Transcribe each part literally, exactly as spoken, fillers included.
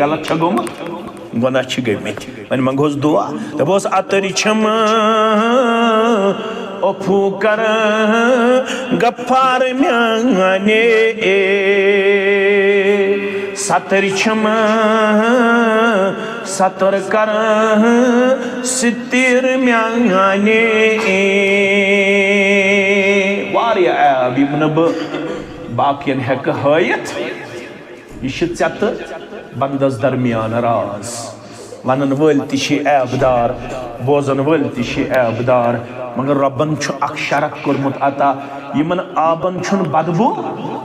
غلط چھا گوٚمُت؟ گۄناہ چھِ گٔمٕتۍ۔ وۄنۍ منٛگہوس دُعا، دَپہوس، اَتٕرۍ چھِم عفو کر غفار میٛانہِ، ستٕرۍ چھِم ستٕر کر ستر میٛانہِ۔ واریاہ عیب یِم نہٕ بہٕ باقین ہٮ۪کہٕ ہٲیِتھ۔ یہِ چھِ ژےٚ تہٕ بندس درمیان راز۔ ونن وٲلۍ تہِ چھِ عیب دار، بوزن وٲلۍ تہِ چھِ عیب دار، مگر رۄبن چھُ اکھ شرف کوٚرمُت عطا، یِمن عٲبن چھُنہٕ بدبو،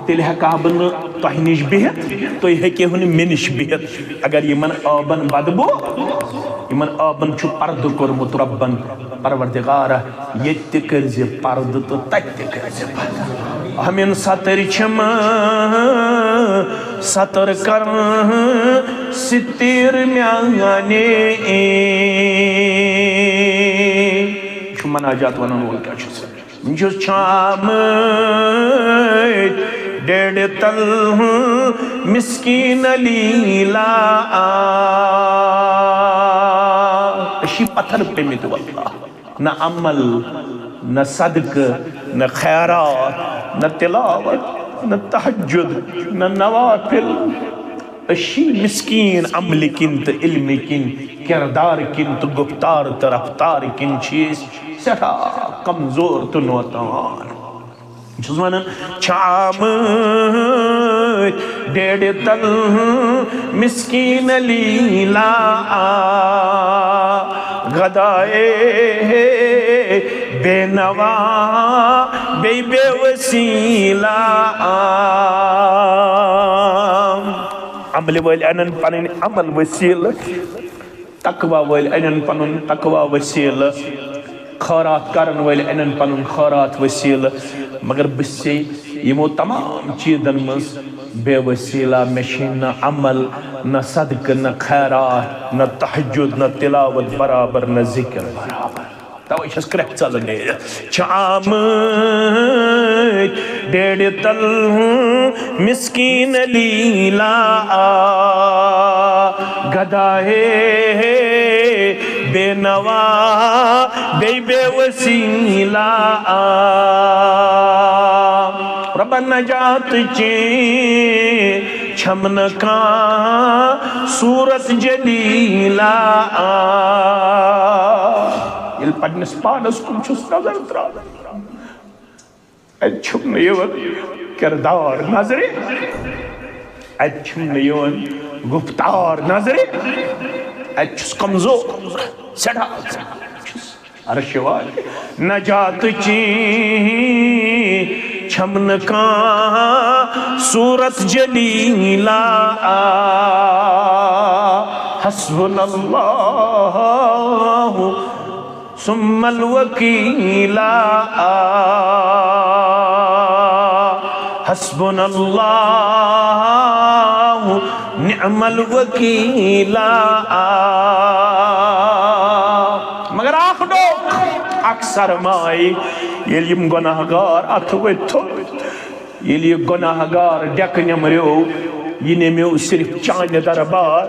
تیٚلہِ ہٮ۪کہٕ ہا بہٕ نہٕ تۄہہِ نِش بِہِتھ، تُہۍ ہیٚکِو نہٕ مےٚ نِش بِہِتھ۔ اگر یِمن عٲبن بدبو، یِمن عٲبن چھُ پردٕ کوٚرمُت رۄبن۔ پروردگارا، ییٚتہِ تہِ کٔرزِ پردٕ تہٕ تتہِ تہِ کٔرزِ پردٕ۔ ہمین ستٕرۍ چھِم ستٕر کرن ستر میٛانہِ۔ یہِ چھُ مناجات ونن وول کیٛاہ چھُ سا؟ چھُس چھامٕتۍ ڈیڈِ تل مسکین لیلا۔ أسۍ چھِ پتھر پیٚمٕتۍ واللہ۔ نہ عمل، نہ صدقہٕ، نہ خیرات، نہ تلاوت، نہ تہجد، نہ نوافل۔ أسۍ چھِ مسکین عملہِ کِنۍ تہٕ علمہِ کِنۍ، کردار کِنۍ تہٕ گفتار تہٕ رفتار کِنۍ چھِ أسۍ سٮ۪ٹھاہ کمزور تہٕ نوتوان۔ بہٕ چھُس ونان، چھامٕتۍ ڈیڈِ تل مسکین لیلا، گدایے بے نوا بے بے وسیلہ۔ عملہِ وٲلۍ انن پنٕنۍ عمل وسیلہٕ، تقوی وٲلۍ انن پنُن تقوی وسیلہٕ، خٲرات کرن وٲلۍ انن پنُن خٲرات وسیلہٕ، مگر بہٕ چھُسے یِمو تمام چیٖزن منٛز بے وسیلہ۔ مےٚ چھُے نہ عمل، نہ صدقہٕ، نہ خیرات، نہ تہجد، نہ تلاوت برابر، نہ ذکر برابر۔ توے چھس کرٛٮ۪کھ ژلان نیٖرِتھ۔ چھِ آمٕتۍ ڈیڈِ تل مسکین لیلا، گدایے بے نوا بے بے وسیلہ۔ رۄبا نجات چی چھم نہٕ کانٛہہ صورت جلیلہ۔ ییٚلہِ پننِس پانس کُن چھُس نظر تراوان، اتہِ چھُم نہٕ یِوان کردار نظرِ، اتہِ چھُم نہٕ یِوان گفتار نظرِ، اتہِ چھُس کمزور، سٮ۪ٹھاہ چھُس عرشہِ والہِ۔ نجات چی چھم نہٕ کانٛہہ صورت جلیلہ۔ حسبنا اللہ ثم الوکیلا۔ حسبنا اللہ نعم الوکیلا۔ مگر اکھ ڈوکھ، اکھ سرمایہِ، ییٚلہِ یِم گۄناہ گار اتھٕ ؤتھۍ تھوٚد، ییٚلہِ یہِ گۄناہ گار ڈیکہٕ نٮ۪مریو، یہِ نٮ۪میو صرف چانہِ دربار۔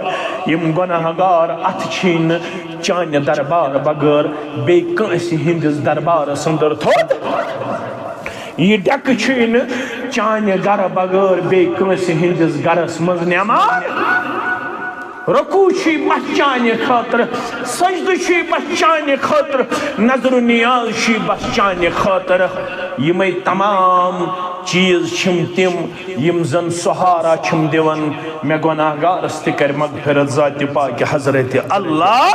یِم گۄناہ گار اتھٕ چھِی نہٕ چانہِ دربار بغٲر بیٚیہِ کٲنٛسہِ ہٕنٛدِس دربارس اندر تھوٚد۔ یہِ ڈیکہٕ چھُے نہٕ چانہِ گرٕ بغٲر بیٚیہِ کٲنٛسہِ ہٕنٛدِس گرس منٛز نٮ۪مار۔ رکوع چھُے بس چانہِ خٲطرٕ، سجدٕ چھُے بس چانہِ خٲطرٕ، نظر و نیاز چھُے بس چانہِ خٲطرٕ۔ یِمے تمام چیٖز چھِم تِم یِم زن سہارا چھِم دِوان مےٚ گۄناہ گارس تہِ کرِ مغفرت ذاتِ پاکہِ حضرت اللہ۔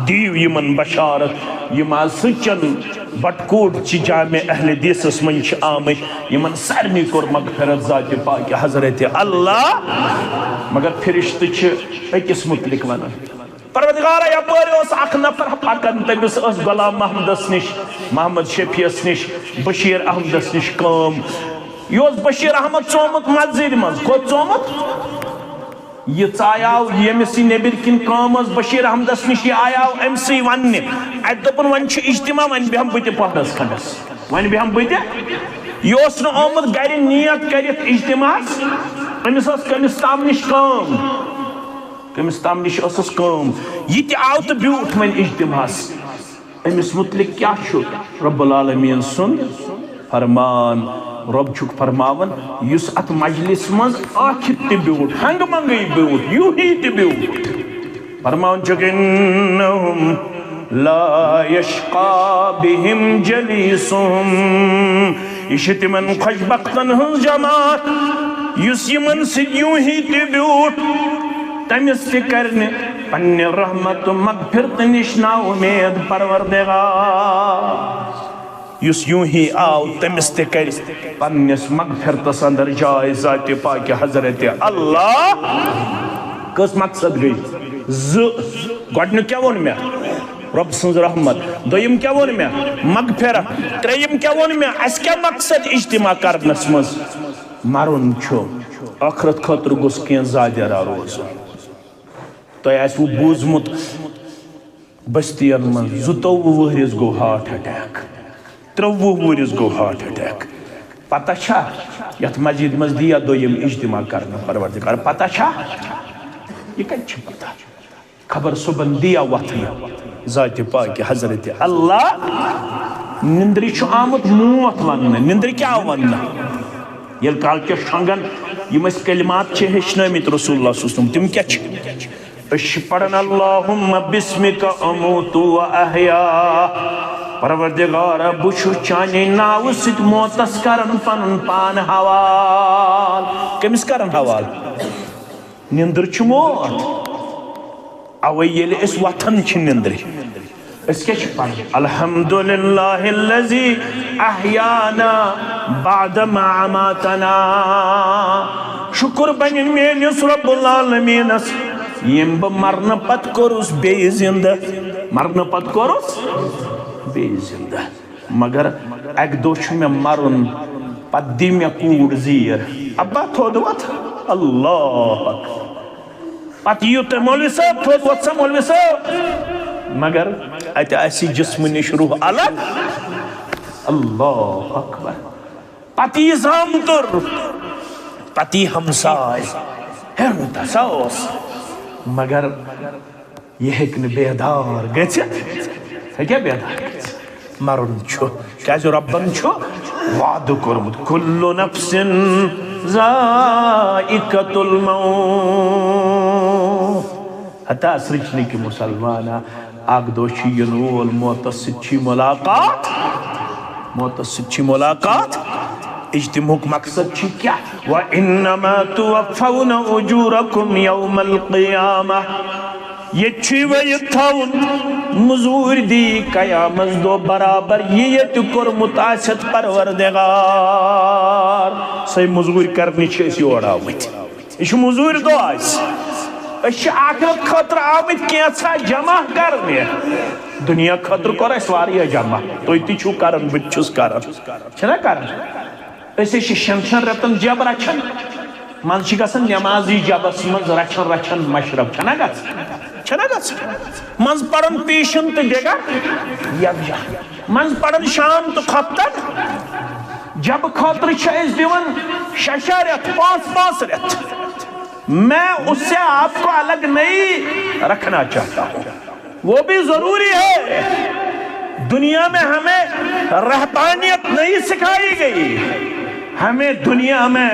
دِیِو یِمن بشارت، یِم از سٕژن بٹکوٹ چہِ جامع اہل حدیثس منٛز چھِ آمٕتۍ، یِمن سارنٕے کوٚر مغفرت ذاتِ پاکہِ حضرت اللہ۔ مگر فرشتہٕ چھِ أکِس متعلق ونان۔ پروردگارا، یپٲرۍ اوس اکھ نفر پکان، تٔمِس ٲس غلام محمدس نِش، محمد شفیعس نِش، بشیر احمدس نِش کٲم۔ یہِ اوس بشیر احمد ژومُت مسجدِ منٛز۔ کوٚت ژومُت؟ یہِ ژایاو ییٚمِس یہِ نیٚبٕرۍ کِنۍ کٲم ٲس بشیر احمدس نِش، یہِ آیاو أمۍ سٕے وننہِ۔ اتہِ دوٚپُن، وۄنۍ چھُ اجتماع، وۄنۍ بیٚہمہٕ بہٕ تہِ پہرس کھنٛڈس، وۄنۍ بیٚہمہٕ بہٕ تہِ۔ یہِ اوس نہٕ آمُت گرِ نیت کٔرِتھ اجتماعس، أمِس ٲس کٔمِس تام نِش کٲم۔ کٔمِس تام نِش ٲسٕس کٲم، یہِ تہِ آو تہٕ بیوٗٹھ وۄنۍ اجتماعس۔ أمِس مُتعلِق کیٛاہ چھُ رب العالمیٖن سُنٛد فرمان؟ رب چھُکھ فرماوان، یُس اتھ مجلس منٛز ٲکھِتھ تہِ بیوٗٹھ، ہنگہٕ منگٕے بیوٗٹھ، یوٗہی تہِ بیوٗٹھ، فرماوان چھُکھ، "انہم لا یشقی بہم جلیسہم"، یہِ چھِ تِمن خۄش بختن ہٕنٛز جماعت، یُس یِمن سۭتۍ یوٗہی تہِ بیوٗٹھ، تٔمِس تہِ کرِ نہٕ پننہِ رحمت تہٕ مغفرت نِش نا اُمید پروردگار۔ یُس یوٗہی آو، تٔمِس تہِ کرِ پننِس مغفرتس اندر جاے ذاتِ پاکہِ حضرت اللہ۔ کٔژ مقصد گٔے؟ زٕ۔ گۄڈٕنیُک کیٛاہ ووٚن مےٚ؟ رۄب سٕنٛز رحمت۔ دوٚیِم کیٛاہ ووٚن مےٚ؟ مغفرت۔ ترٛیٚیِم کیٛاہ ووٚن مےٚ؟ اَسہِ کیٛاہ مقصد اجتماع کرنس منٛز؟ مرُن چھُ، ٲخرت خٲطرٕ گوٚژھ کینٛہہ زادیرا روزُن۔ تۄہہِ آسِوٕ بوٗزمُت، بستین منٛز زٕتووُہ وُہرِس گوٚو heart attack، ترٛووُہ وُہرِس گوٚو heart attack۔ پتہ چھا یتھ مسجد منٛز دِیا دوٚیِم اجتماع کرنہٕ پروردگار؟ پتہ چھا؟ یہِ کتہِ چھِ پتہ؟ خبر صبحن دِیا وۄتھنہٕ ذاتِ پاکہِ حضرت اللہ۔ نندرِ چھُ آمُت موت وننہٕ۔ نندرِ کیٛاہ وننہٕ؟ ییٚلہِ کالچس شۄنٛگن، یِم أسۍ کلمات چھِ ہیٚچھنٲومٕتۍ رسول اللہ صلی اللہ علیہ وسلم، تِم کیٛاہ چھِ؟ أسۍ چھِ پران، "اللہم بسمک اموت و احیا"۔ پروردگارا، بہٕ چھُس چانے ناوٕ سۭتۍ موتس کران پنُن پان حوال۔ کٔمِس کران حوال؟ نِندٕر چھِ موت۔ اوے ییٚلہِ أسۍ وۄتھان چھِ نِندرِ، أسۍ کیٛاہ چھِ پران؟ "الحمد للہ الذی احیانا بعد ما اماتنا"۔ شکر بنہِ میٲنِس رب العالمیٖنس، ییٚمۍ بہٕ مرنہٕ پتہٕ کوٚرُس بیٚیہِ زندٕ۔ مرنہٕ پتہٕ کوٚرُس بیٚیہِ زندٕ۔ مگر اکہِ دۄہ چھُ مےٚ مرُن، پتہٕ دی مےٚ کوٗر زیٖر۔ ابا تھوٚد وۄتھ، اللہ اکبر۔ پتہٕ یِیِو تُہۍ، "مولوی صٲب، تھوٚد وۄتھ سا، مولوی صٲب۔" مگر اتہِ آسہِ جسمہٕ نِش روح الگ۔ اللہ اکبر۔ پتہٕ یی زامتُر، پتہٕ یی ہمساے، ہے، روٗدہ سا اوس۔ مگر یہِ ہیٚکہِ نہٕ بیدار گٔژھِتھ۔ ہیٚکیٛاہ بیدار گٔژھِتھ؟ مرُن چھُ۔ کیٛازِ رۄبن چھُ وعدٕ کوٚرمُت، "کل نفس ذائقۃ الموت"۔ ہتا سرٛچنٕکۍ مُسلمانا، اکھ دۄہ چھُ یِنہٕ وول، موتس سۭتۍ چھُے مُلاقات۔ موتس سۭتۍ چھُے مُلاقات۔ اجتماعُک مقصد چھُ کیٛاہ؟ "وانما توفون اجورکم یوم القیامہ"۔ ییٚتہِ چھُے وۄنۍ یہِ تھاوُن، مٔزوٗرۍ دی قیامس دۄہ برابر یہِ ییٚتہِ کوٚرمُت آسٮ۪تھ پروردگار۔ سۄے مٔزوٗرۍ کرنہِ چھِ أسۍ یور آمٕتۍ۔ یہِ چھُ مٔزوٗرۍ دۄہ اَسہِ۔ أسۍ چھِ آخرت خٲطرٕ آمٕتۍ کینٛژھا جمع کرنہِ۔ دُنیا خٲطرٕ کوٚر اَسہِ واریاہ جمع۔ تُہۍ تہِ چھِو کران، بہٕ تہِ چھُس کران۔ چھِنہ کران؟ أسۍ حظ چھِ شٮ۪ن شٮ۪ن رٮ۪تن جب رچھان، منٛزٕ چھِ گژھان نٮ۪مازٕے جبس منٛز رچھان رچھان مشرف، چھَنہ گژھان؟ چھَنہ گژھان؟ منٛزٕ پران پیشن تہٕ دِگر یکجا، منٛزٕ پران شام تہٕ خۄفتن۔ جبہٕ خٲطرٕ چھِ أسۍ دِوان شےٚ شےٚ رٮ۪تھ، پانٛژھ پانٛژھ رٮ۪تھ۔ میں اس سے آپ کو الگ نہیں رکھنا چاہتا ہوں۔ وہ بھی ضروری ہے۔ دنیا میں ہمیں رہبانیت نہیں سکھائی گئی۔ ہمیں دنیا میں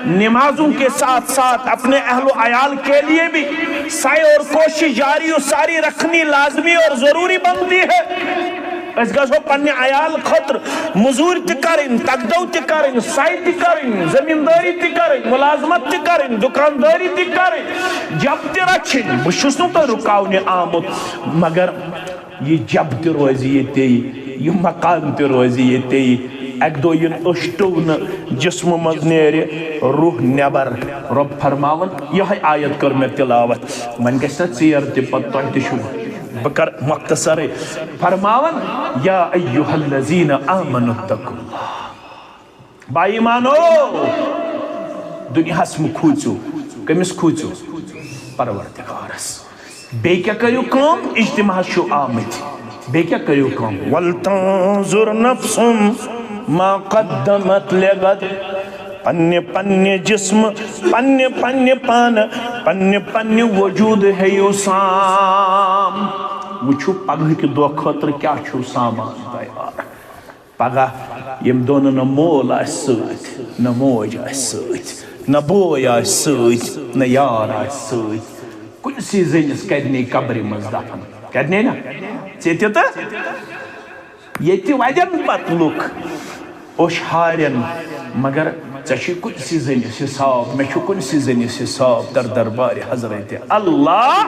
نمازوں کے ساتھ ساتھ اپنے اہل و عیال کے لیے بھی سعی اور کوشش جاری و ساری رکھنی لازمی اور ضروری بنتی ہے۔ أسۍ گژھو پننہِ عیال خٲطرٕ مٔزوٗرۍ تہِ کرٕنۍ، تگدو تہِ کرٕنۍ، سعی تہِ کرٕنۍ، زٔمیٖندٲری تہِ کرٕنۍ، مُلازمت تہِ کرٕنۍ، دُکاندٲری تہِ کرٕنۍ، جب تہِ رچھٕنۍ۔ بہٕ چھُس نہٕ تۄہہِ رُکاونہِ آمُت، مگر یہِ جب تہِ روزِ ییٚتے، یہِ مکان تہِ روزِ ییٚتے۔ اکہِ دۄہ یِن أچھ ٹُونہٕ، جسمہٕ منٛز نیرِ روح نٮ۪بر۔ رۄب فرماوان، یِہوٚے آیت کٔر مےٚ تلاوت۔ وۄنۍ گژھِ نہ ژیر تہِ پتہٕ تۄہہِ تہِ چھُو۔ بہٕ کرٕ مختصرے۔ فرماوان، یا ایھا الذین آمنوا اتقوا اللہ۔ با ایمانو، دنیاہس مہ کھوٗژِو۔ کٔمِس کھوٗژِو؟ پروردگارس۔ بیٚیہِ کیٛاہ کٔرِو کٲم؟ اجتماعس چھِو آمٕتۍ۔ بیٚیہِ کیٛاہ کٔرِو کٲم؟ ولتنظر نفس ما قدمت لغد۔ پننہِ پننہِ جسمہٕ، پننہِ پننہِ پانہٕ، پننہِ پننہِ وجوٗد ہیٚیِو سام۔ وٕچھِو پگہٕکہِ دۄہ خٲطرٕ کیٛاہ چھُو سامان تیار۔ پگاہ ییٚمہِ دۄہ نہٕ نہ مول آسہِ سۭتۍ، نہ موج آسہِ سۭتۍ، نہ بوے آسہِ سۭتۍ، نہ یار آسہِ سۭتۍ، کُنسٕے زٔنِس کَرِ نے قبرِ منٛز دفن۔ کَرِ نے نہ؟ ژےٚ تہِ تہٕ ییٚتہِ وَدن پتہٕ لُکھ اوٚش ہارٮ۪ن، مگر ژےٚ چھُے کُنسٕے زٔنِس حساب، مےٚ چھُ کُنسٕے زٔنِس حساب در دربارِ حضرت اللہ۔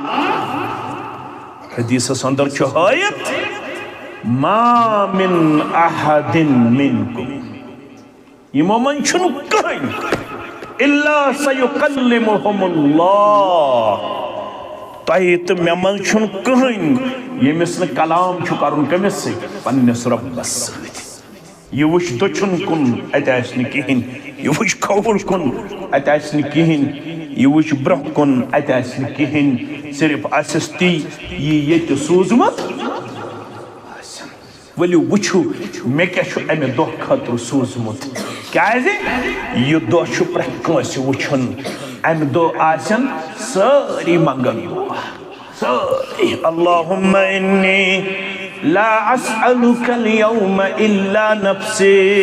حدیثس اندر چھُ ہٲیِتھ، "ما من احد منکم"، یِمو منٛز چھُنہٕ کٕہٕنۍ، "الا سیکلمہم اللہ"، تۄہہِ تہٕ مےٚ منٛز چھُنہٕ کٕہٕنۍ ییٚمِس نہٕ کلام چھُ کرُن کٔمِس سۭتۍ؟ پننِس رۄبس سۭتۍ۔ یہِ وٕچھ دٔچھُن کُن، اَتہِ آسہِ نہٕ کِہیٖنۍ۔ یہِ وٕچھ کھووُر کُن، اَتہِ آسہِ نہٕ کِہیٖنۍ۔ یہِ وٕچھ برٛونٛہہ کُن، اَتہِ آسہِ نہٕ کِہیٖنۍ۔ صرف آسٮ۪س تی، یہِ ییٚتہِ سوٗزمُت آسٮ۪ن۔ ؤلِو وٕچھِو، مےٚ کیٛاہ چھُ اَمہِ دۄہ خٲطرٕ سوٗزمُت۔ کیٛازِ؟ یہِ دۄہ چھُ پرٛٮ۪تھ کٲنٛسہِ وٕچھُن۔ اَمہِ دۄہ آسٮ۪ن سٲری منٛگن دُعا۔ سٲری، "اللہم انی لا اسألک الیوم الا نفسی۔"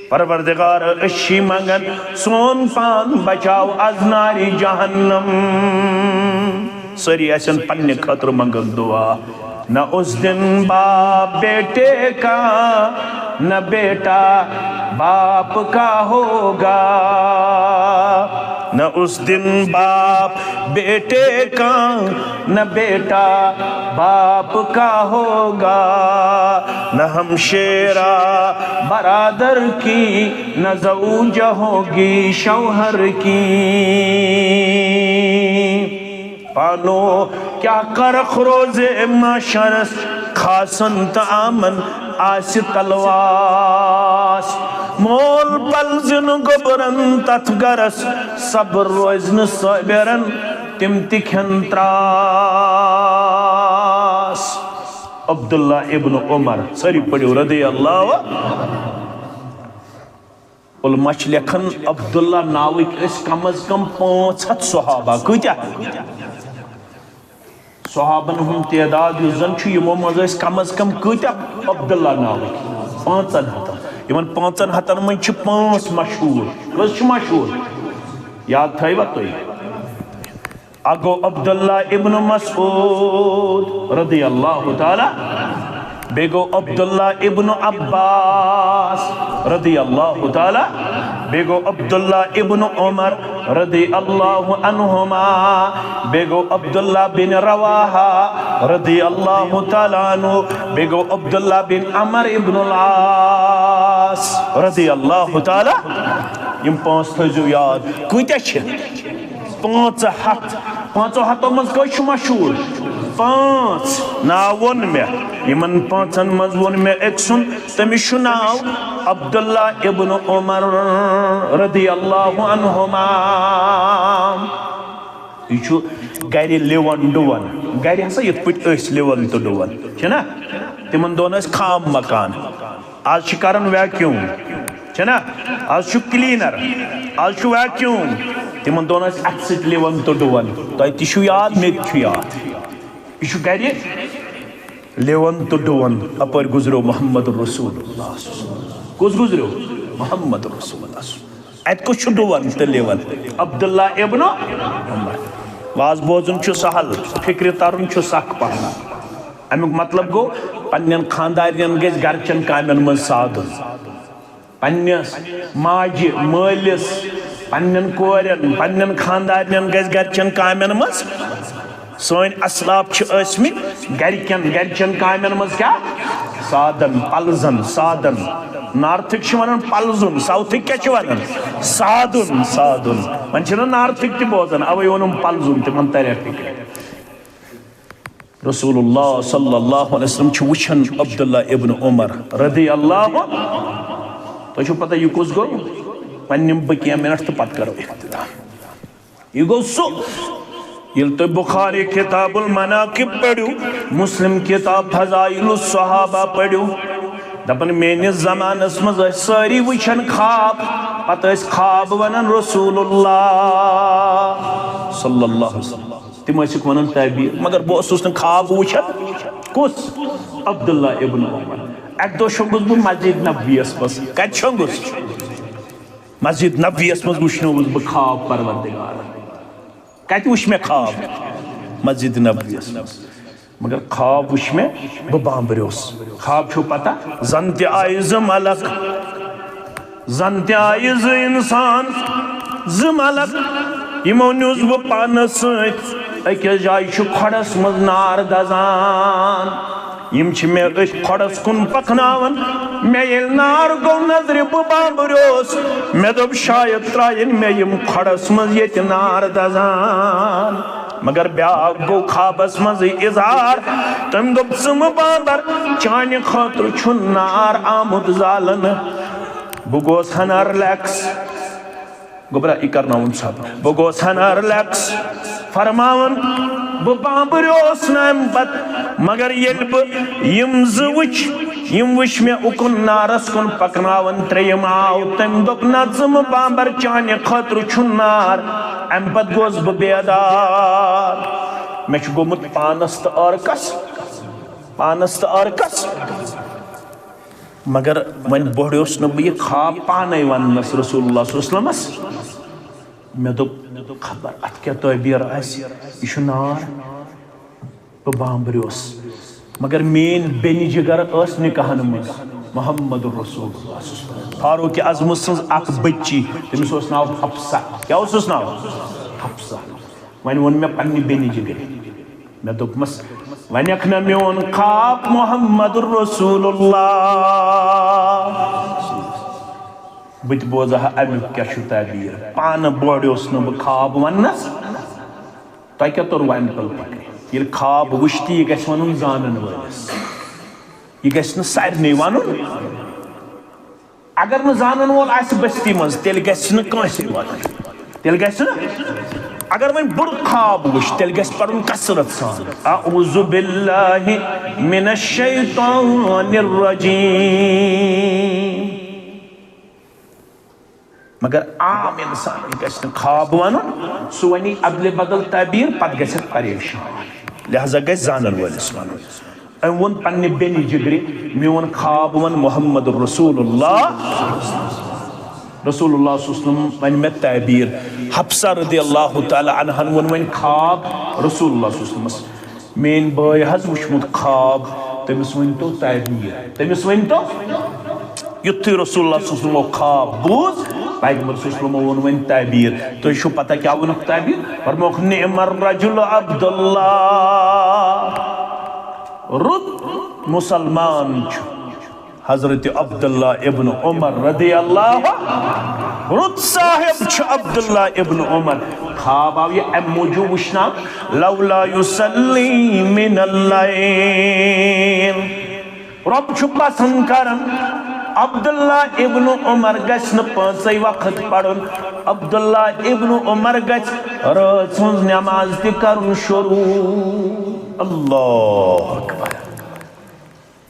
پروردگار، أسۍ چھی منگان سون پان بچاو از نارِ جہنم۔ سٲری آسن پننہِ خٲطرٕ منگان دعا۔ نہ اس دن باپ بیٹے کا، نہ بیٹا باپ کا ہوگا۔ نہ اس دن باپ بیٹے کا، نہ بیٹا باپ کا ہوگا، نہ ہمشیرہ برادر کی، نہ زوجہ ہوگی شوہر کی۔ پانو کیا کرخ روز محشرس، خاصن تہٕ عامن آسہِ تلواس۔ مول پلزِ نہٕ گوٚبرن تتھ گرس، صبر روزِ نہٕ صٲبرن، تِم تہِ کھٮ۪ن تراس۔ عبداللہ ابن عمر، سٲری پٔرِو رضی اللہ۔ علماء چھِ لیکھان، عبداللہ ناوٕکۍ ٲسۍ کم از کم پانٛژھ ہتھ صحابہ۔ کۭتیاہ؟ صحابن ہُنٛد تعداد یُس زن چھُ، یِمو منٛز ٲسۍ کم از کم کۭتیاہ عبداللہ ناوٕکۍ؟ پانٛژن ہتن۔ یِمن پانٛژن ہتن منٛز چھِ پانٛژھ مشہوٗر۔ کٔژ چھِ مشہوٗر؟ یاد تھٲیوا تُہۍ؟ اکھ گوٚو عبداللہ ابن مسعود رضی اللہ تعالیٰ، بیٚیہِ گوٚو عبداللہ ابن عباس رضی اللہ تعالیٰ، بیٚیہِ گوٚو عبداللہ ابن عمر رضی اللہ عنہما، بیٚیہِ گوٚو عبداللہ بن رواحہ رضی اللہ تعالیٰ عنہ، بیٚیہِ گوٚو عبداللہ بن عمر ابن العاص رضی اللہ تعالیٰ۔ یِم پانٛژھ تھٲیزیو یاد۔ کۭتیاہ چھِ؟ پانٛژھ ہتھ۔ پانٛژو ہتو منٛز کٔژ چھِ مشہوٗر؟ پانٛژھ۔ ناو ووٚن مےٚ۔ یِمن پانٛژن منٛز ووٚن مےٚ أکۍ سُنٛد، تٔمِس چھُ ناو عبداللہ ابن عمر رضی اللہ عنہما۔ یہِ چھُ گرِ لِوان ڈُوان۔ گرِ ہسا یِتھ پٲٹھۍ أسۍ لِوان تہٕ ڈُوان چھِنہ، تِمن دۄہن ٲسۍ خام مکان۔ آز چھِ کران vacuum، چھےٚ نا؟ آز چھُ cleaner، آز چھُ vacuum۔ تِمن دۄہن ٲسۍ اَتھٕ سۭتۍ لِوان تہٕ ڈُوان۔ تۄہہِ تہِ چھُو یاد، مےٚ تہِ چھُ یاد۔ یہِ چھُ گرِ لِوان تہٕ ڈُوان۔ اَپٲرۍ گُزریو محمد رسول اللہ۔ کُس گُزریو؟ محمد رسول اللہ۔ اَتہِ کُس چھُ ڈُوان تہٕ لِوان؟ عبداللہ ابن عمر۔ واز بوزُن چھُ سہل، فِکرِ ترُن چھُ سخ پہن۔ اَمیُک مطلب گوٚو، پننٮ۪ن خاندارنٮ۪ن گژھِ گرچٮ۪ن کامٮ۪ن منٛز ساتھ دیُن۔ پننِس ماجہِ، مٲلِس، پننٮ۪ن کورٮ۪ن، پننٮ۪ن خاندارنٮ۪ن گژھِ گرچٮ۪ن کامٮ۪ن منٛز۔ سٲنۍ اسلاف چھِ ٲسمٕتۍ گرِکٮ۪ن، گرچٮ۪ن کامٮ۪ن منٛز کیٛاہ؟ سادن، پلزن، سادن۔ نارتھٕکۍ چھِ ونان پلزُن، ساوتھٕکۍ کیٛاہ چھِ ونان؟ سادُن، سادُن۔ وۄنۍ چھِنہ نارتھٕکۍ تہِ بوزان، اوے ووٚنُم پلزُن، تِمن ترِ فِکرِ۔ رسول اللہ صلی اللہ علیہ وسلم چھُ وٕچھان عبداللہ ابن عمر رضی اللہ۔ تۄہہِ چھو پتہ یہِ کُس گوٚو؟ وۄنۍ نِمہٕ بہٕ کینٛہہ منٹ تہٕ پتہٕ کرو اختتام۔ یہِ گوٚو سُہ، ییٚلہِ تُہۍ بخاری کتاب المناقب پٔرِو، مسلم کتاب فضائل الصحابہ پٔرِو، دپان، میٲنِس زمانس منٛز ٲسۍ سٲری وٕچھان خواب، پتہٕ ٲسۍ خواب ونان رسول اللہ صلی اللہ علیہ وسلم۔ تِم ٲسِکھ ونان تعبیر، مگر بہٕ اوسُس نہٕ خواب وٕچھان۔ کُس؟ عبداللہ ابن عمر۔ اکہِ دۄہ شۄنٛگُس بہٕ مسجد نبویس منٛز۔ کتہِ شۄنٛگُس؟ مسجد نبویس منٛز وٕچھنووُس بہٕ خواب پروردگار۔ کتہِ وٕچھ مےٚ خواب؟ مسجد نبویس منٛز۔ مگر خواب وٕچھ مےٚ، بہٕ بامبریوس۔ خواب چھُو پتہ؟ زن تہِ آیہِ زٕ ملک، زن تہِ آیہِ زٕ انسان، زٕ ملک، یِمو نیوٗس بہٕ پانس سۭتۍ۔ أکِس جایہِ چھُ کھۄڈس منٛز نار دزان، یِم چھِ مےٚ أتھۍ کھۄڈس کُن پکناوان۔ مےٚ ییٚلہِ نار گوٚو نظرِ، بہٕ بامبریوس۔ مےٚ دوٚپ، شاید ترٛایَن مےٚ یِم کھۄڈس منٛز ییٚتہِ نار دزان۔ مگر بیٛاکھ گوٚو خوابس منٛزٕے اظہار۔ تٔمۍ دوٚپ، ژٕ مہٕ بامبر، چانہِ خٲطرٕ چھُنہٕ نار آمُت زالنہٕ۔ بہٕ گوس ہنا رِلیکس۔ گوٚبرا، یہِ کرناوُن ژھۄپہٕ۔ بہٕ گوس ہنا رِلیکس فرماوان، بہٕ بامبریوس نہٕ اَمہِ پتہٕ، مگر ییٚلہِ بہٕ یِم زٕ وٕچھ، یِم وٕچھ مےٚ اُکُن نارس کُن پکناوان۔ ترٛیٚیِم آو، تٔمۍ دوٚپ، نہ، ژٕ مہٕ بامبر، چانہِ خٲطرٕ چھُ نار۔ اَمہِ پتہٕ گوس بہٕ بیدار۔ مےٚ چھُ گوٚمُت پانس تہٕ عٲرقس، پانس تہٕ عٲرقس۔ مگر وۄنۍ بوٚڑیوس نہٕ بہٕ یہِ خواب پانے وننس رسول اللہ صلی اللہ علیہ وسلمس۔ مےٚ دوٚپ، خبر اتھ کیٛاہ تعبیر آسہِ، یہِ چھُ نار، بہٕ بامبریوس۔ مگر میٲنۍ بیٚنہِ جگر ٲس نکاحن منٛز، محمد رسول اللہ صلی اللہ علیہ وسلم، فاروق اعظم سٕنٛز اکھ بچی، تٔمِس اوس ناو حفصہ۔ کیٛاہ اوسُس ناو؟ حفصہ۔ وۄنۍ ووٚن مےٚ پننہِ بیٚنہِ جگرِ، مےٚ دوٚپمَس، وۄنۍ اکھ نہ میون خواب محمد رسول اللہ۔ بہٕ تہِ بوزٕ ہا اَمیُک کیٛاہ چھُ تعبیٖر۔ پانہٕ بوڑیوس نہٕ بہٕ خواب وَننَس۔ تۄہہِ کیٛاہ توٚروٕ اَمہِ تَل فِکرِ؟ ییٚلہِ خواب وٕچھِ تہِ، یہِ گژھِ وَنُن زانَن وٲلِس۔ یہِ گژھِ نہٕ سارنٕے وَنُن۔ اگر نہٕ زانن وول آسہِ بستی منٛز، تیٚلہِ گژھِ نہٕ کٲنٛسہِ وَنُن۔ تیٚلہِ گژھِ نہٕ، اگر وۄنۍ بُرٕ خواب وٕچھ، تیٚلہِ گژھِ پَرُن کثرت سان، اعوذ باللہ من الشیطان الرجیم۔ مگر عام انسان گژھِ نہٕ خواب وَنُن، سُہ وَنہِ اَدلہِ بدل تعبیٖر، پَتہٕ گژھِ پریشان۔ لہذا گژھِ زانن وٲلِس وَنُن۔ أمۍ ووٚن پننہِ بیٚنہِ جگرِ، میون خواب وَن محمد رسول اللہ۔ رسول اللہ صلی اللہ علیہ وسلم وَنہِ مےٚ تعبیٖر۔ حفصہ رضی اللہ تعالیٰ عنہن ووٚن وۄنۍ خواب رسول اللہ صلی اللہ علیہ وسلمس، میٲنۍ بٲے حظ وٕچھمُت خواب، تٔمِس ؤنۍ تو تعبیٖر، تٔمِس ؤنۍ تو۔ یُتھُے رسول اللہ صلی اللہ علیہ وسلمو خواب بوٗز، پیغمبر صلی اللہ علیہ وسلمو ووٚن وۄنۍ تعبیٖر۔ تۄہہِ چھُو پتہ کیٛاہ ووٚنُکھ تعبیٖر؟ فرمووُکھ، نعم الرجل عبداللہ۔ رُت مسلمان چھُ حضرت عبداللہ ابن عمر رضی اللہ۔ رُت صاحب چھُ عبداللہ ابن عمر۔ خواب آو یہِ اَمہِ موٗجوٗب وٕچھنہٕ، لولا یصلی من اللیل۔ رۄب چھُ پسند کران عبداللہ ابن عمر گژھِ نہٕ پانٛژے وقت پرُن۔ عبداللہ ابن عمر گژھِ رٲژ ہٕنٛز نماز تہِ کرُن شروع۔ اللہ اکبر۔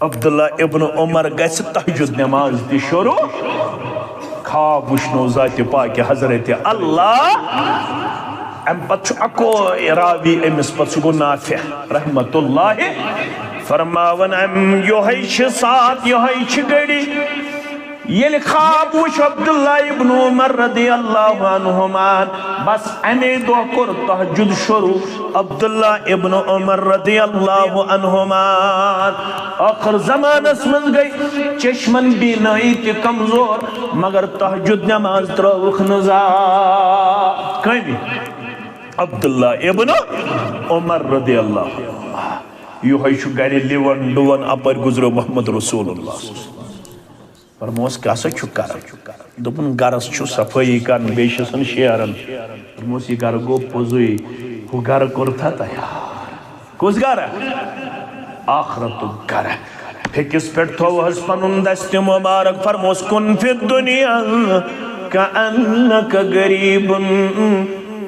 عبداللہ ابن عمر گژھِ تہجد نماز تہِ شروع۔ خواب وٕچھنو ذاتِ پاکہِ حضرت اللہ۔ امہِ پتہٕ چھُ اکوے راوی أمِس پتہٕ، سُہ گوٚو نافع رحمت اللہ۔ فرماوان، امہِ یۄہے چھِ ساتھ، یۄہے چھِ گھڑی، ییٚلہِ خواب وُچھ عبداللہ ابن عمر رضی اللہ عنہما، بس امی دۄہ کوٚر تہجد شروع عبداللہ ابن عمر رضی اللہ عنہما۔ ٲخر زمانس منٛز گٔے چشمن بینٲیی تہِ کمزور، مگر تہجد نماز ترٲوٕکھ نہٕ زانٛہہ۔ کٔمۍ؟ عبداللہ ابن عمر رضی اللہ عنہ۔ یۄہے چھُ گرِ لِوان ڈُوان، اپٲرۍ گُزریو محمد رسول اللہ۔ فرموس، کیٛاہ سا چھُکھ کران؟ دوٚپُن، گرس چھُ صفٲیی کران، بیٚیہِ چھُسن شیران۔ فرموس، یہِ گرٕ گوٚو پوٚزُے، ہُہ گرٕ کوٚرتھا تیار؟ کُس گرٕ؟ آخرتُک گرٕ۔ پھیٚکِس پٮ۪ٹھ تھووہس پنُن دستہِ مبارک، فرموس، کن فی الدنیا کأنک غریب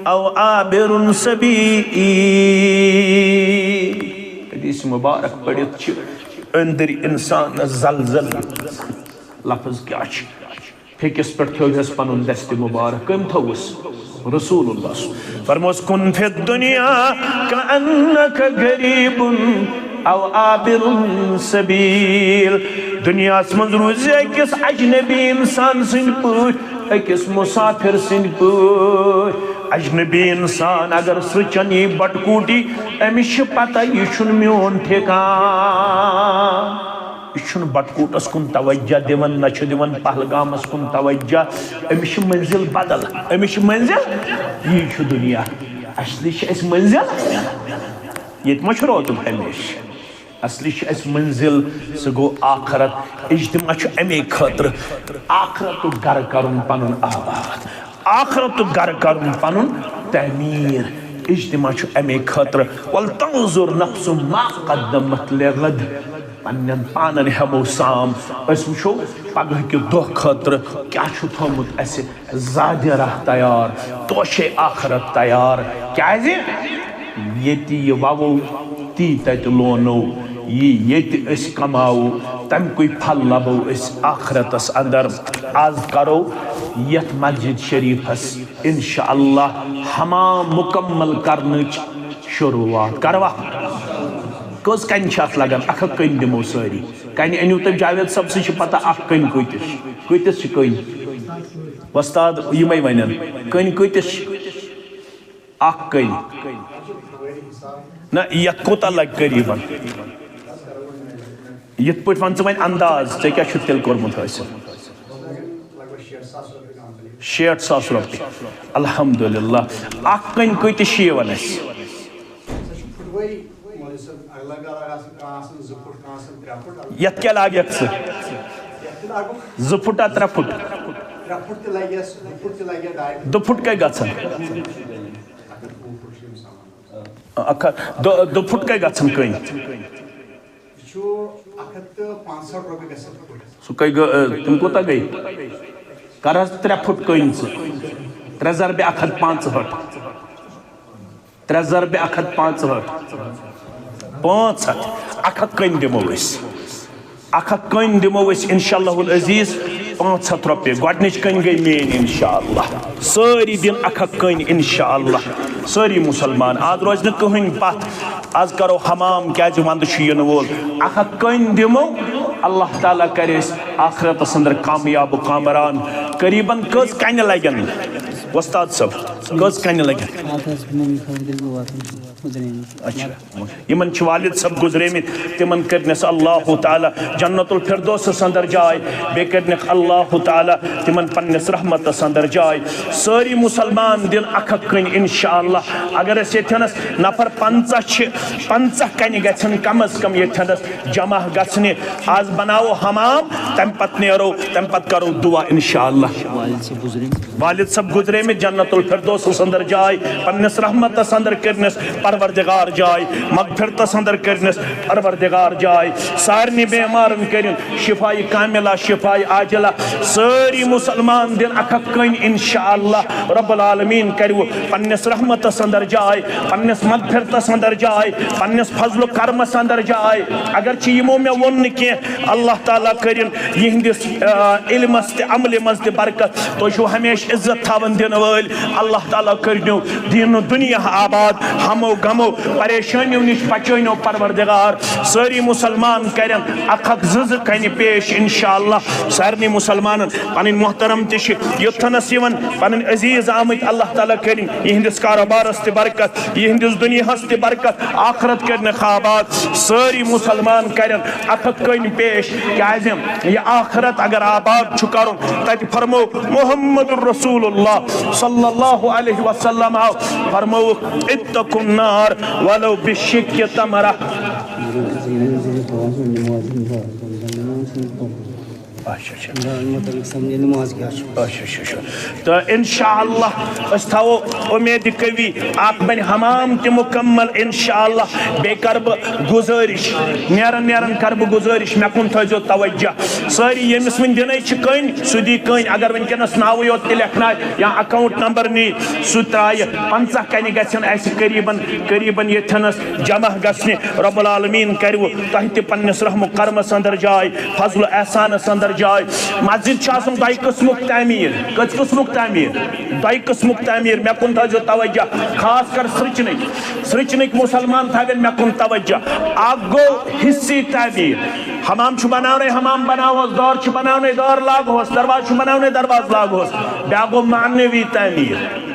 او عابر سبیل۔ حدیث مبارک پٔرِتھ چھِ أنٛدٕرۍ اِنسانَس زلزل۔ لفظ کیٛاہ چھِ؟ پھیٚکِس پٮ۪ٹھ تھٲوہس پنُن دستِ مبارک۔ کٔمۍ تھوٚوُس؟ رسول اللہ صلی۔ فرموس، کن فی الدنیا کأنک غریب او عابر سبیل۔ دُنیاہس منٛز روٗزِ أکِس اجنبی انسان سٕنٛدۍ پٲٹھۍ، أکِس مُسافِر سٕنٛدۍ پٲٹھۍ۔ اجنبی انسان اگر سُہ چنہِ بٹکوٹی، أمِس چھِ پتہ، یہِ چھُنہٕ میون ٹھیکان۔ یہِ چھُنہٕ بٹکوٹس کُن توجہ دِوان، نہ چھُ دِوان پہلگامس کُن توجہ۔ أمِس چھِ منزل بدل، أمِس چھِ منزل، یی چھُ دُنیا۔ اصلی چھِ اَسہِ منزل، ییٚتہِ ما چھُ روزُن ہمیشہِ؟ اصلی چھِ اَسہِ منزل، سُہ گوٚو آخرت۔ اجتماع چھُ اَمے خٲطرٕ، آخرتُک گرٕ کرُن پنُن آباد۔ آخرتُک گرٕ کرُن پنُن تعمیٖر۔ اجتماع چھُ اَمے خٲطرٕ۔ وَلْتَنْظُرْ نَفْسٌ مَا قَدَّمَتْ لِغَدٍ۔ پننٮ۪ن پانن ہٮ۪مو سام۔ أسۍ وٕچھو پگہہ کہِ دۄہ خٲطرٕ کیٛاہ چھُ تھوٚومُت اَسہِ زادِ راہ تیار، توشے آخرت تیار۔ کیٛازِ؟ ییٚتہِ یہِ وَوو، تی تَتہِ لونو۔ یہِ ییٚتہِ أسۍ کماوو، تَمہِ کُے پھل لبو أسۍ آخرتس اندر۔ آز کرو یتھ مسجد شریفس انشاءاللہ حمام مکمل کرنٕچ شروعات۔ کروا؟ کٔژ کنہِ چھِ اتھ لگان؟ اکھ اکھ کنہِ دِمو سٲری۔ کنہِ أنِو تُہۍ جاوید صٲب، سُہ چھِ پتہ اکھ کنہِ کۭتِس چھِ۔ کۭتِس چھِ کنہِ؟ وۄستاد یِمے ونن، کنہِ کۭتِس چھِ؟ اکھ کنہِ۔ نہ، یتھ کوٗتاہ لگہِ قریباً؟ یِتھ پٲٹھۍ وَن ژٕ وۄنۍ انداز، ژےٚ کیٛاہ چھُتھ تیٚلہِ کوٚرمُت حٲصِل؟ شیٹھ ساس رۄپیہِ۔ الحمدللہ۔ اکھ کٔنۍ کۭتِس چھِ یِوان اَسہِ؟ یَتھ کیٛاہ لاگَکھ ژٕ؟ زٕ فُٹ ہا ترٛےٚ فُٹ؟ دُ فُٹ کَتہِ گژھان؟ اکھ ہتھ، دُ-، دُ فُٹ کَتہِ گژھان کٔنۍ؟ یہِ چھُ اکھ ہتھ تہٕ پانٛژہٲٹھ رۄپیہِ گژھان فُٹ۔ سُہ کٔہۍ گوٚو، ٲ، تِم کوٗتاہ گٔے؟ کر حظ ترٛےٚ فُٹ کٔنۍ ژٕ۔ ترٛےٚ ضربِ اکھ ہتھ پانٛژہٲٹھ۔ ترٛےٚ ضربِ اکھ ہتھ پانٛژہٲٹھ۔ پانٛژھ ہتھ۔ اکھ ہتھ کٔنۍ دِمو أسۍ۔ اکھ ہتھ کٔنۍ دِمو أسۍ انشاءاللہ العزیز پانٛژھ ہتھ رۄپیہِ۔ گۄڈٕنِچ کٔنۍ گٔے میٛٲنۍ انشاءاللہ۔ سٲری دِن اکھ اکھ کٔنۍ انشاءاللہ۔ سٲری مُسلمان، آز روزِ نہٕ کٕہٕنۍ پتھ۔ آز کرو حمام، کیازِ ونٛدٕ چھُ یِنہٕ وول۔ اکھ اکھ کٔنۍ دِمو، اللہ تعالیٰ کرِ أسۍ آخرتس اندر کامیاب و کامران۔ قریباً کٔژ کنہِ لگن؟ وۄستاد صٲب، کٔژ کنہِ لگن؟ اچھا۔ یِمن چھِ والد صٲب گُزریمٕتۍ، تِمن کٔرنَس اللہ تعالیٰ جنت الفردوسس اندر جاے، بیٚیہِ کٔرنَکھ اللہ تعالیٰ تِمن پننِس رحمتس اندر جاے۔ سٲری مُسلمان دِن اکھ اکھ کٔنۍ انشاءاللہ۔ اگر أسۍ ییٚتھٮ۪نَس نفر پنٛژاہ چھِ، پنٛژاہ کنہِ گژھن کم از کم ییٚتھٮ۪نَس جمع گژھنہِ۔ آز بناوو حمام، تمہِ پتہٕ نیرو، تمہِ پتہٕ کرو دعا انشاءاللہ۔ والد صٲب گُزریمٕتۍ۔ والد صٲب گُزریمٕتۍ، جنت الفردوسس اندر جاے، پننِس رحمتس اندر کٔرنَس پروردگار جاے، مغفرتس اندر کٔرنَس پروردگار جاے۔ سارنٕے بیمارن کٔرِن شفای کاملہ، شفای عاجلہ۔ سٲری مُسلمان دِن اکھ اکھ کٔنۍ انشاءاللہ۔ رب العالمین کروٕ پننِس رحمتس اندر جاے، پننِس مغفرتس اندر جاے، پننِس فضل و کرمس اندر جاے۔ اگرچہ یِمو مےٚ ووٚن نہٕ کینٛہہ، اللہ تعالیٰ کٔرِن یِہنٛدِس، آ، علمس تہٕ عملہِ منٛز تہِ برکت۔ تُہۍ چھِو ہمیشہِ عزت تھاوان دِنہٕ وٲلۍ۔ اللہ تعالیٰ کٔرِنو دیٖن و دُنیا آباد، ہمو غمو پریشٲنیو نِش بچٲینو پروردگار۔ سٲری مُسلمان کرن اکھ اکھ زٕ زٕ کنہِ پیش انشاءاللہ۔ سارنٕے مُسلمانن پنٕنۍ محترم تہِ چھِ یوٚتتھنس یِوان، پنٕنۍ عزیز آمٕتۍ۔ اللہ تعالیٰ کٔرِن یِہنٛدِس کاروبارس تہِ برکت، یِہنٛدِس دُنیاہس تہِ برکت، آخرت کٔرِنَکھ آباد۔ سٲری مُسلمان کَرن اَتھٕ کٔنۍ پیش، کیٛازِ یہِ آخرت اگر آباد چھُ کَرُن، تَتہِ فرمو محمد رسول اللہ صلی اللہ علیہ وسلم آو فرمووُکھ، "اتقوا النار ولو بشق تمرہ۔" اچھا اچھا۔ دارالمعتمد سمجھے نماز کیٛاہ چھِ۔ اچھا اچھا اچھا۔ تہٕ انشاءاللہ أسۍ تھاوو اُمید قوی، اکھ بنہِ حمام تہِ مُکمل انشاءاللہ۔ بیٚیہِ کرٕ بہٕ گُزٲرِش، نیران نیران کرٕ بہٕ گُزٲرِش، مےٚ کُن تھٲیزیو توجہ۔ سٲری ییٚمِس وٕنہِ دِنَے چھِ کٔنۍ، سُہ دی کٔنۍ۔ اگر وٕنکیٚنَس ناوٕے یوت تہِ لیکھناوِ یا اکاؤنٹ نمبر نی، سُہ ترٛایہِ۔ پنٛژاہ کنہِ گژھن اَسہِ قریباً قریباً ییٚتھٮ۪نَس جمع گژھنہِ۔ رب العالمین کرِوٕ تۄہہِ تہِ پننِس رحم و کرمس اندر جاے، فضل و احسانس اندر جاے۔ مسجد چھِ آسان دۄیہِ قٕسمُک تعمیٖر۔ کٔژ قٕسمُک تعمیٖر؟ دۄیہِ قٕسمُک تعمیٖر۔ مےٚ کُن تھٲیزیو توجہ، خاص کر سرچنٕکۍ۔ سرچنٕکۍ مُسلمان تھاوَن مےٚ کُن توجہ۔ اکھ گوٚو حصی تعمیٖر۔ حمام چھُ بناونے، حمام بناوہوس، دار چھُ بناونے، دار لاگہوس، دروازٕ چھُ بناونے، دروازٕ لاگہوس۔ بیٛاکھ گوٚو معنوی تعمیٖر۔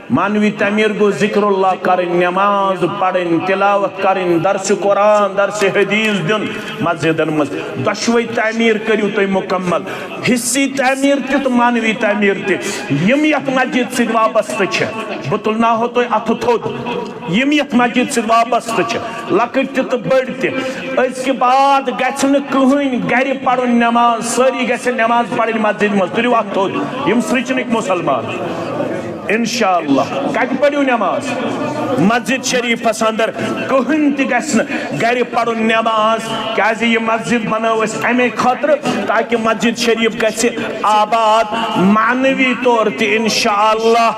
معنوی تعمیٖر گوٚو ذکر اللہ کرٕنۍ، نماز پرٕنۍ، تلاوت کرٕنۍ، درس قرآن، درس حدیث دیُن مسجدن منٛز۔ دۄشوے تعمیٖر کٔرِو تُہۍ مُکمل۔ حصی تعمیٖر تہِ تہٕ معنوی تعمیٖر تہِ۔ یِم یتھ مسجد سۭتۍ وابستہٕ چھِ، بہٕ تُلناوہو تُہۍ اتھٕ تھوٚد۔ یِم یتھ مسجد سۭتۍ وابستہٕ چھِ، لۄکٕٹۍ تہِ تہٕ بٔڑۍ تہِ، أزکہِ بعد گژھِ نہٕ کٕہٕنۍ گرِ پرُن نماز، سٲری گژھن نماز پرٕنۍ مسجد منٛز۔ تُلِو اتھٕ تھوٚد، یِم سرچنٕکۍ مُسلمان۔ انشاءاللہ۔ کتہِ پٔرِو نماز؟ مسجد شریفس اندر۔ کٕہٕنۍ تہِ گژھِ نہٕ گرِ پرُن نماز، کیازِ یہِ مسجد بنٲو أسۍ امے خٲطرٕ تاکہِ مسجد شریف گژھِ آباد معنوی طور تہِ انشاءاللہ۔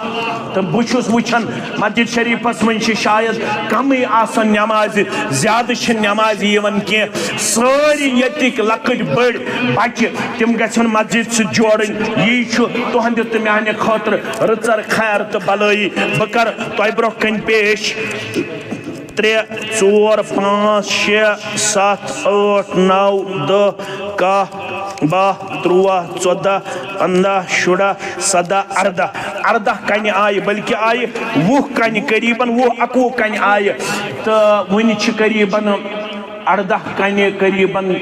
تہٕ بہٕ چھُس وٕچھان مسجد شریفس منٛز چھِ شاید کمٕے آسان نمازِ، زیادٕ چھِ نمازِ یِوان کینٛہہ۔ سٲری ییٚتِکۍ لۄکٕٹۍ بٔڑۍ بچہِ، تِم گژھن مسجد سۭتۍ جوڑٕنۍ۔ یی چھُ تُہنٛدِ تہٕ میانہِ خٲطرٕ رٕژر خیر تہٕ بلٲیی۔ بہٕ کرٕ تۄہہِ برونٛہہ کنہِ پیش ترٛےٚ، ژور، پانٛژھ، شےٚ، ستھ، ٲٹھ، نو، دَہ، کاہ، باہ، تُرٛواہ، ژۄداہ، پنٛداہ، شُراہ، سداہ، ارداہ۔ ارداہ کنہِ آیہِ، بلکہِ آیہِ وُہ کنہِ، قریباً وُہ، اکوُہ کنہِ آیہِ۔ تہٕ وُنہِ چھِ قریباً ارداہ کنہِ، قریباً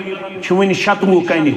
چھِ وُنہِ شتوُہ کنہِ۔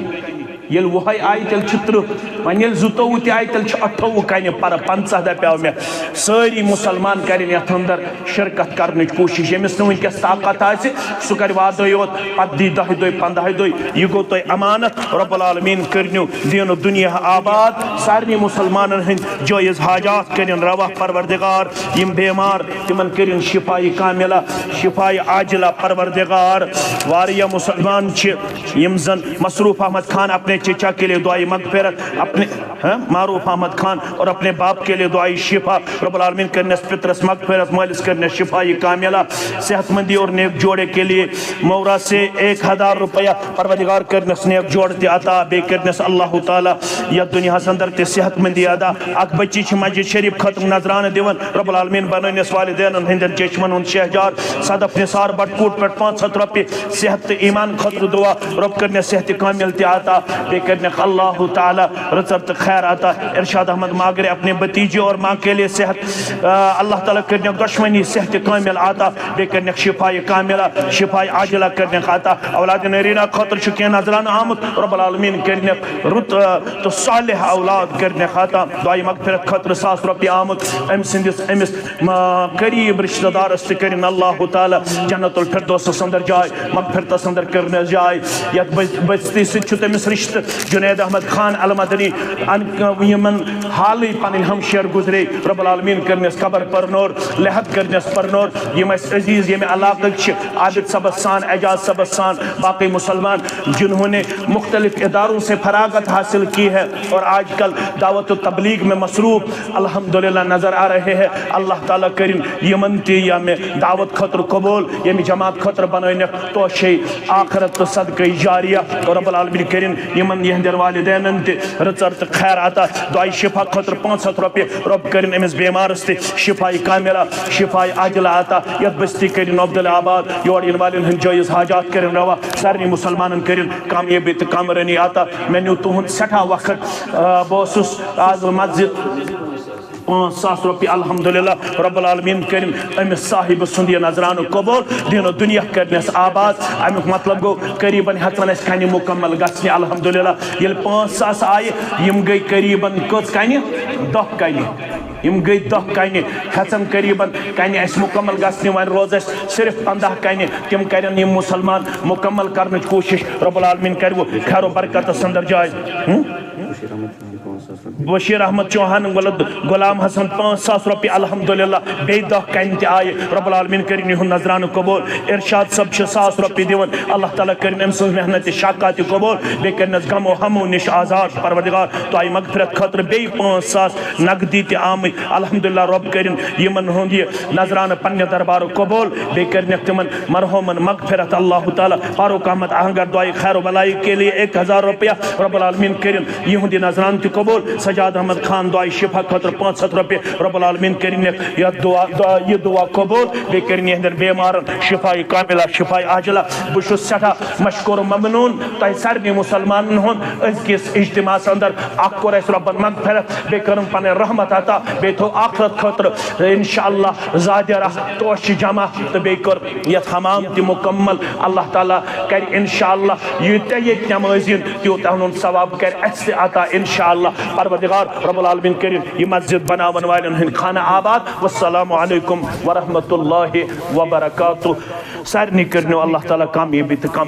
ییٚلہِ وُہے آیہِ، تیٚلہِ چھِ ترٕٛہ۔ وۄنۍ ییٚلہِ زٕتووُہ تہِ آیہِ، تیٚلہِ چھِ اَٹھووُہ کنہِ پَرٕ، پنٛژاہ دَپیو مےٚ۔ سٲری مُسلمان کَرن یَتھ اندر شرکت کرنٕچ کوٗشِش۔ ییٚمِس نہٕ وٕنکیٚس طاقت آسہِ، سُہ کَرِ وادَے یوت، پَتہٕ دی دَہہِ دۄہہِ، پنٛداہہِ دۄہہِ۔ یہِ گوٚو تۄہہِ امانت۔ رب العالمین کٔرنو دیٖن و دُنیا آباد۔ سارنٕے مُسلمانن ہٕنٛدۍ جٲیز حاجات کٔرِن روا پروردگار۔ یِم بیمار، تِمن کٔرِن شفایہِ کاملہ، شفایہِ عاجلہ پروردگار۔ واریاہ مُسلمان چھِ، یِم زن مصروف احمد خان اپنے چچا کے لیے دعائے مغفرت، اپنے، ہاں، معروف احمد خان اور اپنے باپ کے لیے دعائے شفا۔ رب العالمین کرنس پترس مغفرت، مٲلِس کرنس شفایہِ کاملہ، صحت مندی اور نیک جوڑے کے لیے مورا سے ایک ہزار روپیہ۔ پروردگار کرنس نیک جوڑ تہِ عطا، بیٚیہِ کرنس اللہ تعالیٰ یتھ دُنیاہس اندر تہِ صحت مندی عطا۔ اکھ بچی چھِ مسجد شریف خٲطرٕ نذرانہٕ دِوان، رب العالمین بنٲونس والدینن ہٕنٛدٮ۪ن چشمن ہُنٛد شہجار۔ صدف نثار بٹکوٹ پٮ۪ٹھ پانٛژھ ہتھ رۄپیہِ صحت تہٕ ایمان خٲطرٕ دعا، رب کرنس صحت کامل تہِ عطا، بیٚیہِ کرنکھ اللہ تعالیٰ رٕژر تہٕ خیر عطا۔ ارشاد احمد ماگرے اپنے بھتیجے اور ماں کے لیے صحت، آ، اللہ تعالیٰ کرنکھ دۄشوٕنی صحت کامل عطا، بیٚیہِ کرنکھ شفایہِ کاملہ، شفایہِ عاجلہ کرنکھ عطا۔ اولاد نرینہ خٲطرٕ چھُ کینٛہہ نذرانہٕ آمُت، رب العالمین کرنکھ رُت، آ، تہٕ صالح اولاد کرنکھ عطا۔ دعائے مغفرت خٲطرٕ ساس رۄپیہِ آمُت أمۍ سٕنٛدِس، أمِس، ما، قریب رشتہ دارس تہِ کٔرِن اللہ تعالیٰ جنت الفردوسس اندر جاے، مغفرتس اندر کٔرنس جاے۔ یتھ بس-، بستی سۭتۍ چھُ تٔمِس رشتہٕ جنید احمد خان المدنی، ان-، یِمن حالٕے پنٕنۍ ہمشیر گزرے، رب العالمین کٔرنس قبر پرنور، لحد کٔرنس پرنور۔ یِم اسہِ عزیز ییٚمہِ علاقٕکۍ چھِ، عابد صٲبس سان، اعجاز صٲبس سان، باقٕے مسلمان، جنہوں نے مختلف اداروں سے فراغت حاصل کی ہے اور آج کل دعوت و تبلیغ میں مصروف الحمدللہ نظر آ رہے ہیں۔ اللہ تعالیٰ کرن یمن تہ یمہ دعوت خاطر قبول، یمہ جماعت خاطر بنٲونکھ توشے آخرت تہ صدقہ جاریہ۔ رب العالمین کرن یمن یہندین والدینن تہ رژر تہ خیر عطا۔ دعائے شفا خاطر پانچ ہتھ رۄپیہ۔ رب کرن امس بیمارس تہ شفای کاملہ، شفای عاجلہ عطا۔ یتھ بستی کرن عبداللہ آباد، یور ین والن ہند جائز حاجات کرن روا۔ سارنی مسلمانن کرن کامیابی تہ کامرانی عطا۔ مےٚ نیوٗ تُہُنٛد سٮ۪ٹھاہ وقت۔ آ، بہٕ اوسُس آز مسجد۔ پانٛژھ ساس رۄپیہِ، الحمدللہ۔ رب العالمین کٔرِن أمِس صاحبہٕ سُنٛد یہِ نظرانہٕ قبول، دیٖن و دُنیا کٔرنَس آباد۔ اَمیُک مطلب گوٚو، قریباً ہٮ۪ژن اَسہِ کَنہِ مُکمل گژھنہِ، الحمدللہ۔ ییٚلہِ پانٛژھ ساس آیہِ، یِم گٔے قریباً کٔژ کَنہِ؟ دَہ کَنہِ۔ یِم گٔے دَہ کَنہِ، ہٮ۪ژن قریباً کَنہِ اَسہِ مُکمل گژھنہِ۔ وۄنۍ روز اَسہِ صرف پنٛداہ کَنہِ، تِم کَرن یِم مُسلمان مُکمل کرنٕچ کوٗشِش۔ رب العالمین کَرِ وۄنۍ خیر و برکتس اندر جاے۔ ہُم؟ بشیر احمد چوہان، ولد غلام حسن، پانٛژھ ساس رۄپیہِ، الحمدللہ۔ بیٚیہِ دَہ کَنہِ تہِ آیہِ، رب العالمین کٔرِن یِہُنٛد نذرانہٕ قبول۔ ارشاد صٲب چھِ ساس رۄپیہِ دِوان، اللہ تعالیٰ کٔرِن أمۍ سٕنٛز محنت تہِ شاکا تہِ قبول، بیٚیہِ کٔرِنَس غم و ہمو نِش آزاد۔ پروردگار، تۄہہِ مغفرت خٲطرٕ بیٚیہِ پانٛژھ ساس نقدی تہِ آمٕتۍ، الحمدللہ۔ رب کٔرِن یِمن ہُنٛد یہِ نذرانہٕ پننہِ دربارُک قبول، بیٚیہِ کٔرِنَکھ تِمن مرحومن مغفرت۔ اللہ تعالیٰ، فاروق احمد آہنگر دعائے خیر و بلائی کے لیے ایک ہزار روپیہ، رب العالمین کٔرِن یِہُنٛد یہِ نذرانہٕ تہِ قبول۔ سجاد احمد خان دعائے شفا خٲطرٕ پانٛژھ ہتھ رۄپیہِ، رب العالمین کٔرِن یَتھ دعا، دعا، یہِ دعا قبول، بیٚیہِ کٔرِن یِہنٛدٮ۪ن بیمارن شفا کاملہ، شفا عاجلہ۔ بہٕ چھُس سٮ۪ٹھاہ مشکور و ممنون تۄہہِ سارنٕے مسلمانن ہُنٛد۔ أزکِس اجتماعس اندر اکھ کوٚر اَسہِ رۄبن مغفرت، بیٚیہِ کٔرٕن پنٕنۍ رحمت عطا، بیٚیہِ تھوٚو آخرت خٲطرٕ انشاءاللہ زیادٕ راہ توشہِ جمع، تہٕ بیٚیہِ کٔر یَتھ حمام تہِ مکمل۔ اللہ تعالیٰ کرِ انشاءاللہ یوٗتاہ ییٚتہِ نمٲزۍ یِن، تیوٗتاہ ہُنٛد ثواب کرِ اَسہِ تہِ عطا انشاءاللہ۔ پروردگار رب العالمین کٔرِن یہِ مسجد بناون والٮ۪ن ہٕنٛدۍ خانہ آباد۔ والسلام علیکم ورحمۃ اللہ وبرکاتہ۔ سارنٕے کٔرنو اللہ تعالیٰ کامیٲبی تہٕ کم